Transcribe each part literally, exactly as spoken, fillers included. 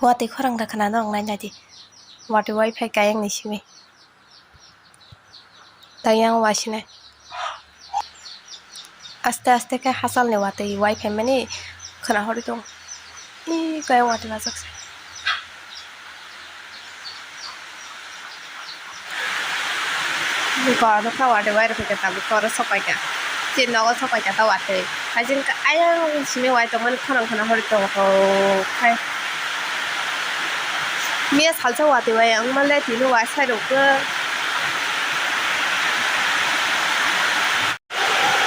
Watwi khorang da khna norok nai naidi. Watwi wifi kayang ni simi. Tayang wasinai. Aste aste khe hachal ni watwi wifi mani khna hori tong. Ih, kaya watwi bajak se. Buko ano kha watwi wai rwkha khe tabuk khe oro sopai kha. Chini nogo sopai kha ta watwi. Hai chini kha ayang simi wai tongmani khorang khorang hori tongo kho khai. Miya salsa watwi wai ang ma le tini wai sai rwkha.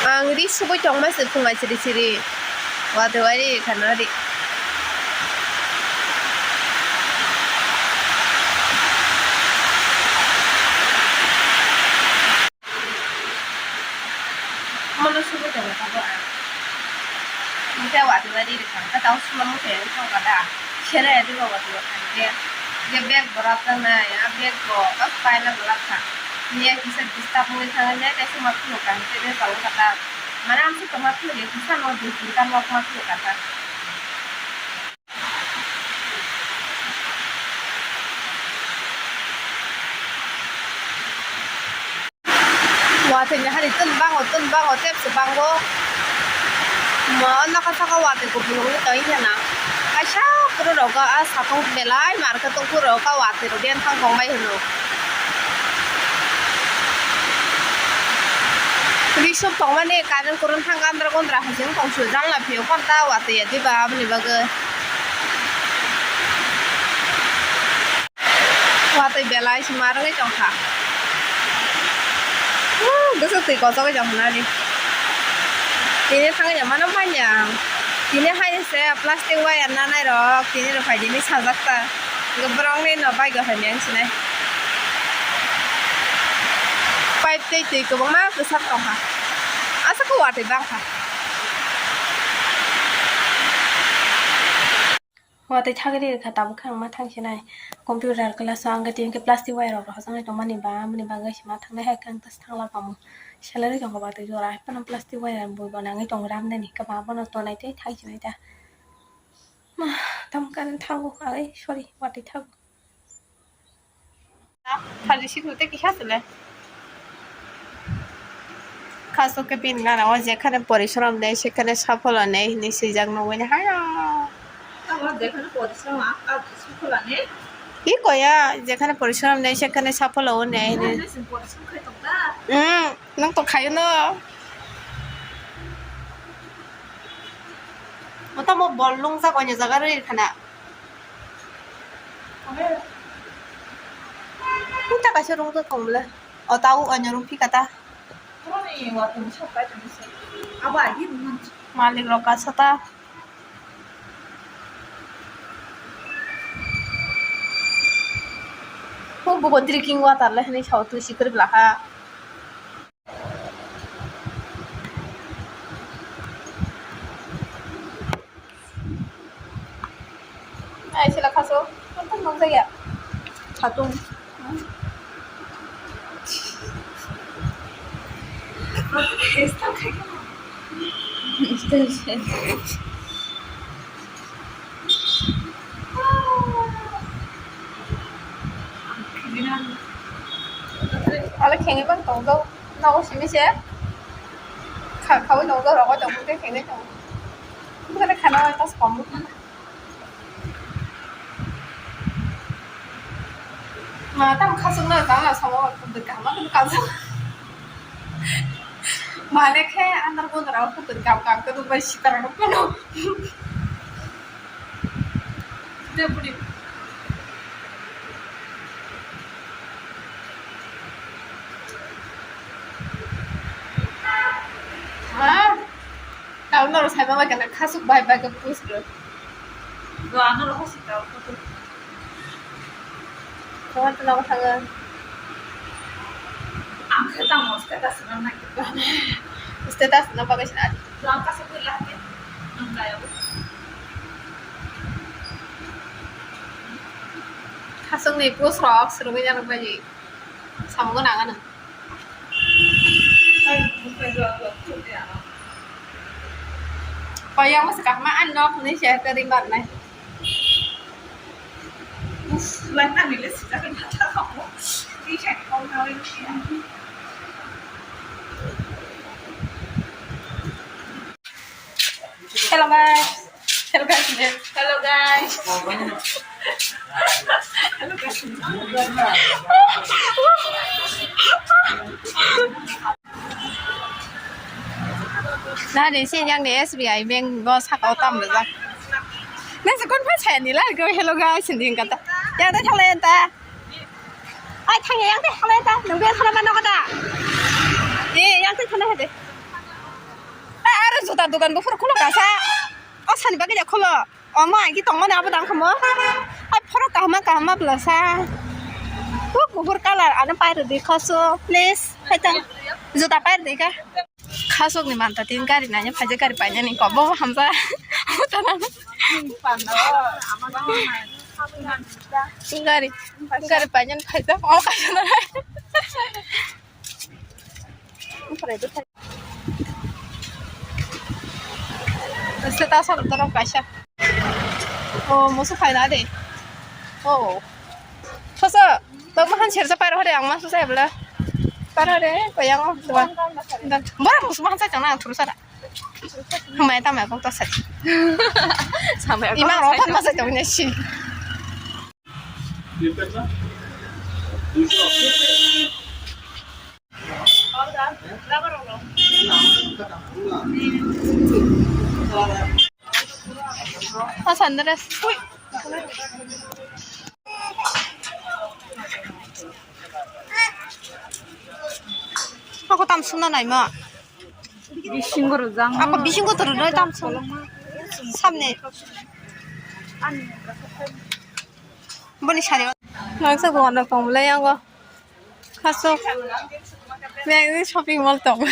Ang ri subui tongma se phunga chiri chiri. Watwi wari khana ri. Mono subui tongo tabuk ang. Hingke watwi wari ri khana tao suma muchung tong kada. Sere ya diba watwi wari khana je. Je bag borok tangnai, a bag bo bas paina borok kha. Niya kisa disturb wngwi thangwi nai kaisa ma phunuk kha hingke je tong kha ta. Mane amsuk tongma phunukya kisa no dui tinta nok ma phunukya ta. Watwi ni hari tun bango, tun bango, tepse bango. Mo nokha saka watwi kuphur wngwi tongwi kheno. Kaisa pura rogo a satung belai mar khe tong phuru ka watwi rok yang thang tong bai hwno. Risop tongmani current kurun thang gandra gondra hai se wng tong su jang la phiyok phano ta watwi ya diba aboni bagwi. Watwi belai se mar wngwi tong kha. Uuu, bwswk twi kochogwi tong kha nani. Tini thangwi ya mano manya. Tini hai se plastic wire nanai rok tini rok phai tini sajak ta. Borok ni no bike o hai meng sinai. Pipe tei twi kwbangma kwchak tong kha. Aswk khe watwi bang kha. Watwi thagwi rwkha tabuk khe ang ma thang sinai. Computer class o ang khe tini khe plastic wire rok hochongnai tongmani ba, aboni bagwi se ma thangnai hai khe ang ta thangla pamo. Salary tongo watwi jora hai phano plastic wire bui bo nangwi tongo ramnani khe ba bono tonai tei thang sinai ta. Ma, tamo current thago, ai, sorry, watwi thago. Phaji sikhu tei kisa sile. Khasok khe bini gana o jekhane porishram nei sekhane sapholo nei hinwi swijak nugwi haya. Tamo jekhane porishram a, a sapholo nei. Ki koya jekhane porishram nei sekhane sapholo o nei hinwi. Nai, nai, porishram khai tong ta. Hmm, nwng to khayo no. Mo tamo bol lungjak oinw jaga rwi khana. Puta kaisa rung tong le. O tau oinw rung phika ta. Malik rok kasa ta. Huk buko drinking water le hinwi sao twi sikir bwla ha. Ai sila khaso, tong tong nang jaya. Satung. Ale khengwi bang tong do. Nogo simi se. Kha khawi tong do, rogo tong do, khengwi tong. Bukane khana ta spam. Ma tam khasuk na tang la samo kudur kama kudur kama. Mane khe andar gondra kudur kam kam kudur bai sitara no kono. Deputy. Ha? Tao norok sai ma bai kana khasuk bai bai khe post rw. Do ano ro hosi tao photo. Tama tama thanga. Ang khe tamo status na nai. Status na bagwi sina. Do ang kasa koi la ke. Ang kaya. Khasuk ni post rok swrwngwi jana bai. Samungo nang ano. Payang masih kahma an nok ni saya terima nai. Hello guys. Hello guys. Hello guys. Hello guys. Nari si yang ni S B I bank bo saka o tam rijak. Nang se kon phai saya ni la go hello guys hindi kata. Yang ta thala yang ta. Ai thang yang ta thala yang ta. Nung be thala ma no kata. Eh yang ta thala hade. Ai aro juta dukan bo phur khulo kasa. O sani bagwi ya khulo. Omo ang ki tongmani abo dang khamo. Ai phoro kahama kahama blasa. Huk buhur kalar ano pai rwdi khoso please. Hai tang juta pai rwdi ka. Khasok ni manta tin gari nanya phaje gari painani kobo hamsa. Utana. Gari gari painani phaje. Oh kasana. Este ta sal toro kaisa. Oh, musu phaina de. Oh. Sosa, to mahan sersa paro hore ang masu sai bla. Paro hore, ko yang oh, dua. Dan, bora musu mahan sai chang na thuru sara. Mai ta mai kok ta sai. Sampai ima ro phan ma sai chang ne si. O Sandra. Ako tam suna nai ma. Bisingo rwjak. Ako bisingo to rwnai tam sung. Samne. Boni sari. Nangsa ko ano tong le yango. Khasok. Nang shopping mall tong.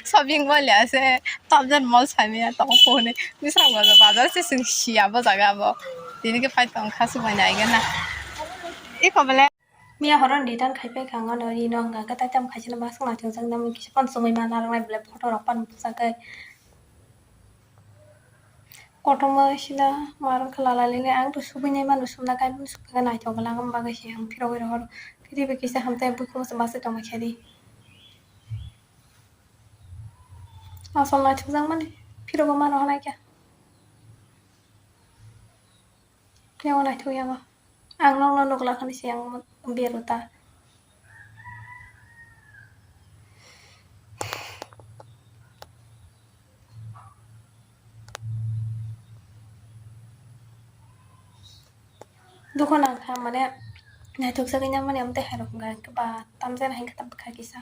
Shopping mall ya se. Top jan mall sami ya tong ko ne. Misra bazar bazar se sing sia bo jaga bo. Tini ke pai tong khasok mai nai gana. Iko bele. Miya horon return khai pai kha ang ano rino hwnka khe tai tamo khaisano basuk naithokjak nai kisa phano chumui ma narwknai belai photo rok phano bwchagwi. Kotorma sida ma rwngkha lala lini ang to subui nai mano sumna kaimani sukha khe naithok glak wng bagwi se ang phirogwi rohor khe teibo kisa hamtai buikhumu se bachai tongma khe di. Asol naithokjak mani phirogo ma rohor nai khe. Phiya o naithok yango. Ang nokno nukla khani se ang berota. Dukho nangkha mane naithok sagwi nang mani amtwi hairok wngkha ba tamjani hai khe tam kha kisa.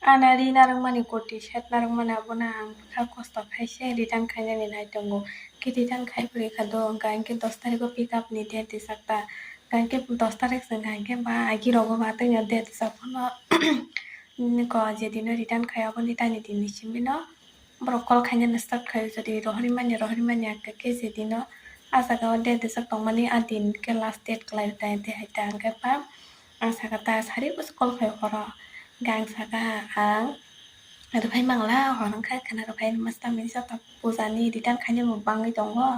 Ana ri narwkmani koti set narwkmani abono ang bwkha kosto khaise return khainani nai tongo. Khe return khai phuru kha do hwnkha hinkhe dos tarikgo pick up ni date rijak ta. Hwnkha hinkhe dos tarik se hwnkha hinkhe ba agi rogo ba twino date rijak phano nini ko je dino return khai aboni tani dini simi no borok call khainani start khai jodi rohorwi manya rohorwi manya hwnkha khe je dino ah jaga o date rijak tongmani ah din khe last date kwlai ta tei hai ta hwnkhe ba. Ang saka ta sari bwswk call khai horo. Hwnkhe ang saka ang rwphai mangla hor wngkha khwna rwphai masa tamni joto puja ni return khainani bo bangwi tongo.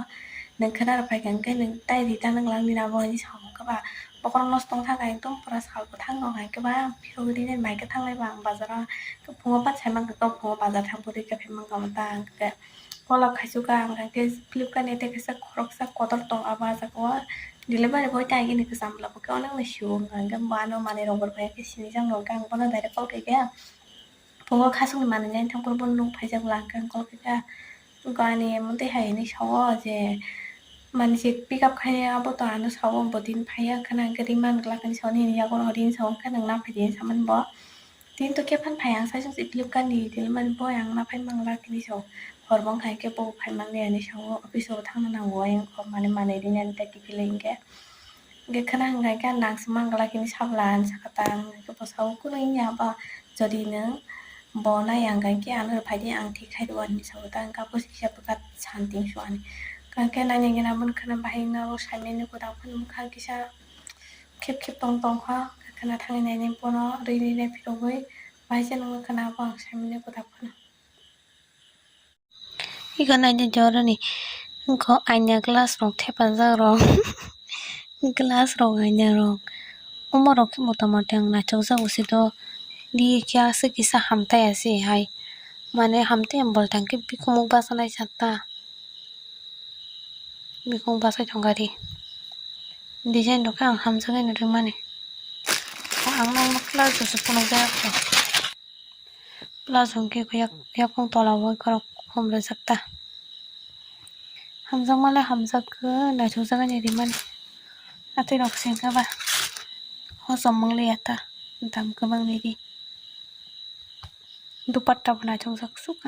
Nwng khwna rwphai kha hwnkhe nwng tai return wnglang nini abo hinwi sa hwnkhe ba bokhorok nosto wngkha ekdom pura sal bwthang no hwnkhe ba phirogwi rinani mai kwthang lai ba ang bazar o phungo bachai mankha phungo bazar thang pori khe phai mankha ta hwnkhe. Kolok khaisukha ang khe Flipkart ni tei kaisa khoroksa kotor tong abo ah jaga o delivery boy tai agini kwcham bwla bo khe onokno sio wngkha hwnkhe bo ano manwi rok bo rwphai khe sinijak no hwnkhe ang bono direct call khaikhe phungo khasukni manwi nai thang phuru bono nuk phaijak bwla hwnkhe ang call khaikha hwnkhe ani omo twi hai hinwi sao je manwi se pick up khainai abo to ano sao bo tini phaiya khwna hwnkhe rimani glak hinwi sao nini yago ring sao hwnkhe nwng naphai di hinwi samani bo. Tini to khe phan phai ang saichung se Flipkart ni delivery boy ang naphai mangla hinwi sao. Hor bo wngkha hinkhe bo phai mangli hinwi sao, office o thangna nango ayang kho manwi manwi rinani tei kiphilwi hinkhe. Hinkhe khwna hwnkha hinkhe ang nang se mangla hinwi sabla hinwi sakha ta ang hinkhe bo sao kunu wngya ba jodi nwng bo nai ang hinkhe ano rwphai di ang thik khai rw hinwi sao ta hinkhe abo se kisa bwkha santing su ani. Hinkhe nai nai gana aboni khwna bahai wngna bo saimani kwtal phano bwkha kisa. Khep khep tong tong kha, khwna thangwi nainai bono rwi rwi nai phirogwi, bahai se nungwi khwna bo ang saimanya kwtal phano. Iko naidi jorani Wngkha aina glass rok thepajak rok. Glass rok aina rok. Omo rok khe mota moti ang naithokjak usi do. Di khe aswk kisa hamtai asi hai. Mane hamtai ang bol tang khe bikhumuk bachanai sa ta. Bikhumuk bachai thangkha di. Design rok khe ang hamjagwi no rimani. Ang nangma glass rok se phunukjak. Plus hwnkhe yak-, yakung tola o khorok khum rijak ta. Hamjakma le hamjak khe naithokjak ani rimani. Atwi rok se wngkha ba hosom mangliya ta, dam kwbangni ri. Dupatta bo naithokjak suk.